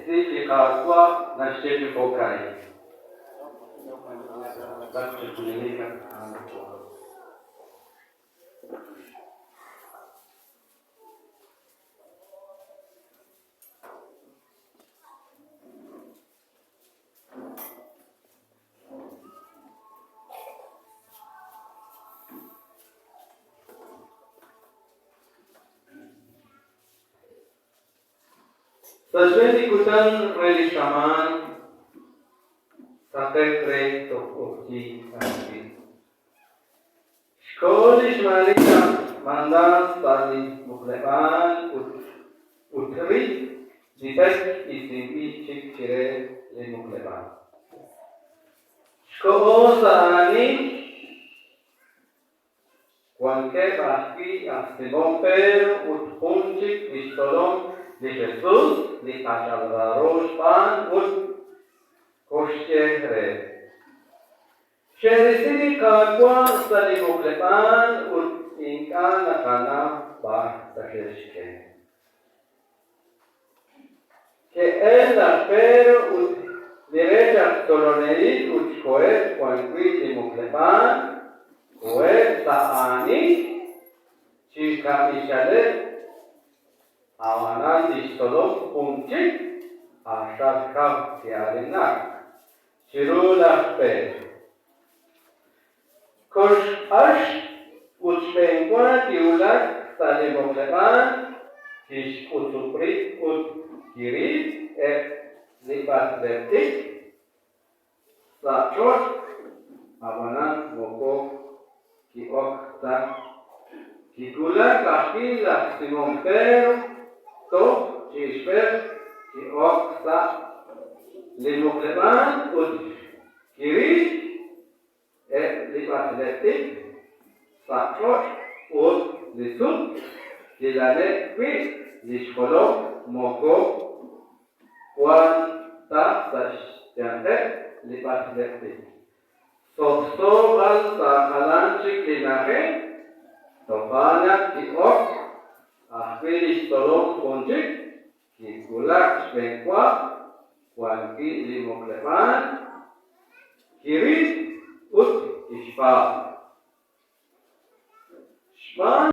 esil li Qaawa' naxye chi jo'ka'in. Sa' xb'een li kutan re li xamaan, saqewk re toj q'oqyink ajwi'. Xkoho li xMaria Mandar sa' li muqleb'aal ut ut ril li pek isinb'il chik chire li muqleb'aal. Xkoho sa' aanil. Wankeb' ajwi' aj Simón Pedro ut jun chik li xtzolom li Jesús li q'axal raaro xb'aan ut koxye reheb', Xe'risi li Qaawa' sa' li muqleb'aal ut ink'a' naqanaw b'ar ta xe'xk'e. Ke'elk laj Pedro ut li rech aj tzolonelil ut xkoheb' wan wi' li muqleb'aal, koheb' sa' aanil chi kab'ichaleb', a'b'anan li xtzolom jun chik q'axal kaw ki'alinnak chiru laj Pedro. Koxq'ax ut xb'eenwa kiwulak sa' li muqleb'aal, kixk'utzub' rib' ut kiril eb' li b'atleb' t'ikr sa' ch'och', ab'anan moko ki'ok ta. Kiwulak ajwi' laj Simón Pedro toj chi ixb'ej ki'ok sa' li muqleb'aal ut kiril Eb' li b'atleb' t'ikr sa' ch'och' ut li sut kilane'k wi' li xjolom moko wank ta sa' xyanqeb' li b'atleb' t'ikr. Sotso b'an sa' jalan chik li na'ajej, toja' naq ki'ok ajwi' li xtzolom jun chik Kiwulak xb'eenwa wan wi' li muqleb'aal, kiril ut kixpaab'. Xb'aan.